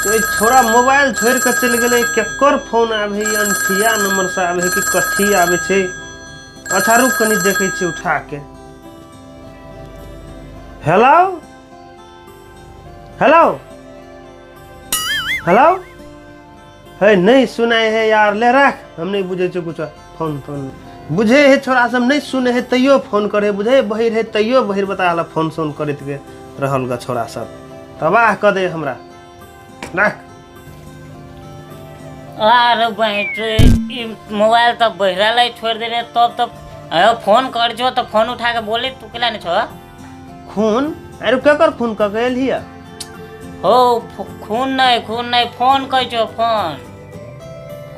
तो छोरा मोबाइल छोड़ के चलि गेलै। केकर फोन आबै है? अनठिया नंबर से आबै है कि कथी आबै छै? अच्छा रुक, कनि देखै छी उठा के। हेलो हेलो हेलो, हे नहीं सुनाय है यार, ले राख, हम नहीं बुझे छियै कुछ। फोन तोन बुझे है छोरा सब नहीं सुने है तैयो फोन करे, बुझे बहिर है तैयो बहिर बता हला फोन सोन करैत के रहल ग। छोरा सब तबाह कऽ दे हमरा, राख। अरे बैठ, ई मोबाइल तऽ बहिरा लै छोड़ि देले तब तऽ अयो फोन कर छो तऽ फोन उठा के बोले तू केला नहीं छो? खून? अरे केकर खून कऽ के एलही? हो खून नहीं, खून नहीं, फोन कहै छो फोन।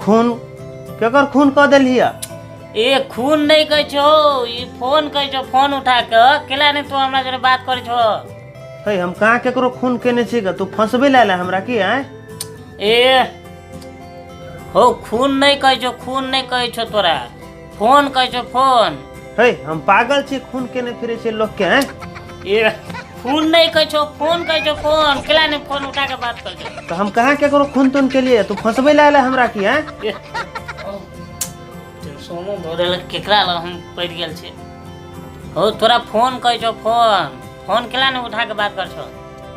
खून केकर खून कऽ देलही? ए खून नहीं कहै छो, ई फोन कहै छो। फोन उठा के केला नहीं तू हमरा जोरे बात करै छो? हे हम कहाँ केकरो खून केने छी ग? तू फंसबे ला ला हमरा की आय? ए हो खून नहीं कहै छो, खून नहीं कहै छो तोरा, फोन कहै छो फोन। हे हम पागल छी खून केने फिरे छी लोग के हैं? ए खून नहीं कहै छो, फोन कहै छो फोन। केला नहीं फोन उठा के बात कर छो? तो हम कहाँ केकरो खून तून के लिए? तू फंसबे ला ला हमरा की हैं? ए सोनो धोरे केकरा लग हम पड़ि गेल छी? हो तोरा फोन कहै छो फोन, फोन केला नहीं उठा के बात कर छो?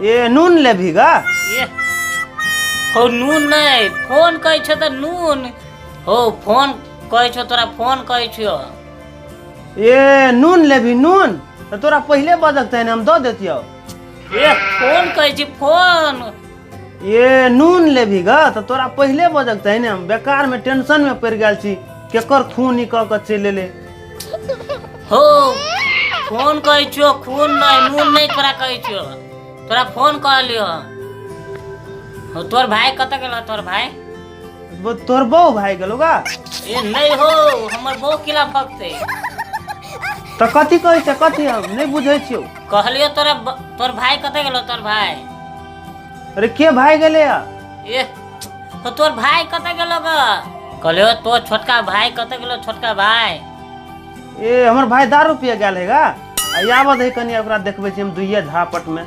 ए नून लेबही गा? ए हो नून नहीं, फोन कहै छो तऽ नून। हो फोन कहै छो तोरा, फोन कहै छो। ए नून लेबही नून? तऽ तोरा पहिले बजकतै ने, हम दऽ देतियौ। ए फोन कहै छी फोन। ए नून लेबही गा? तऽ तोरा पहिले बजकतै ने। हम बेकार में टेंशन में पड़ि गेल छी, केकर खून ई कऽ के चलि एलै। हो फोन कहै छियो, खून नहीं नून नहीं तोरा कहै छियो, तोरा फोन कहलियो। हो तोर भाई कतऽ गेल? तोर भाई तोर बहू भाई गेलो गा? ए नहीं हो, हमर बहू किला भगतै। तऽ कथी कहै छै कथी? हम नहि बुझै छियौ। कहलियो तोरा तोर भाई कतऽ गेलो तोर भाई? अरे के भाई गेलै? ए तो तोर भाई कतऽ गेलो ग? कहलियो तोर छोटका भाई कतऽ गेलो छोटका भाई? ए हमर भाई दारू पिए गेल है गा, आ आबऽ दही कनि, ओकरा देखबै छी हम दुइये झापट में।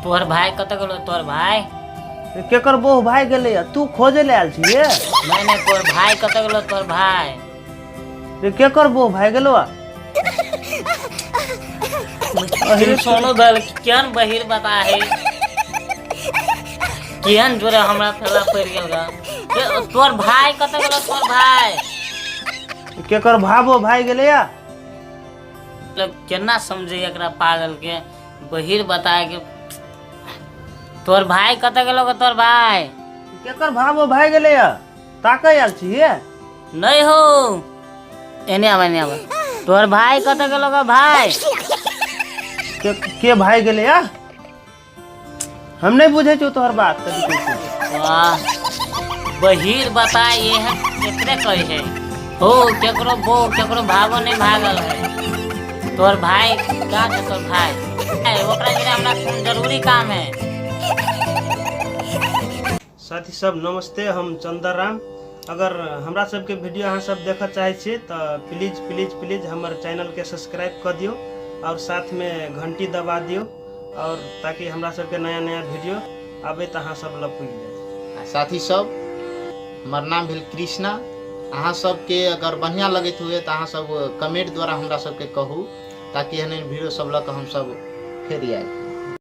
तोहर भाई कतऽ गेलो तोहर भाई? केकर बहु भाई गेलै? तू खोजे ले आयल छियै? नहीं नहीं, तोहर भाई कतऽ गेलो तोहर भाई? रे केकर बहु भाई गेलो? सोनो दल केहन बहिर बता है, केहन जोरे हमरा फेला पड़ि गेल गा। तोहर भाई कतऽ गेलो तोहर भाई? केकर भाबो भाई गेलै? या मतलब केना समझे एकरा पागल के, बहिर बता के। तोहर भाई कतऽ गेलो गे तोहर भाई? केकर भाबो भाई गेलै? या ताकै आयल छियै? नहीं हो, एने आब एने आब। तोहर भाई कतऽ गेलो गे भाई? के भाई गेलै? या हम नहीं बुझै छियौ तोहर बात, कथी कहै छियै। वाह बहिर बता, ये है केकरे कहै है? हो केकरो बो केकरो भागो नहीं भागल है। तोहर भाई का छौ तोहर भाई? ए, ओकरा जरे हमरा कोन जरूरी काम है। साथी सब नमस्ते, हम चंदर राम। अगर हमरा सबके वीडियो अहाँ सब देखऽ चाहै छियै तऽ प्लीज प्लीज प्लीज हमर चैनलके सब्सक्राइब कऽ दियौ और साथ में घंटी दबा दियौ, और ताकि हमरा सबके नया नया वीडियो आबे तऽ अहाँ सब लग पुगि जाए। आ साथी सब, हमर नाम भेल कृष्णा। अहाँ सबके अगर बढ़िया लगैत हुए तऽ अहाँ सब कमेंट द्वारा हमरा सबके कहू, ताकि एहन एहन वीडियो सब लऽ कऽ हमसब फेर आयब।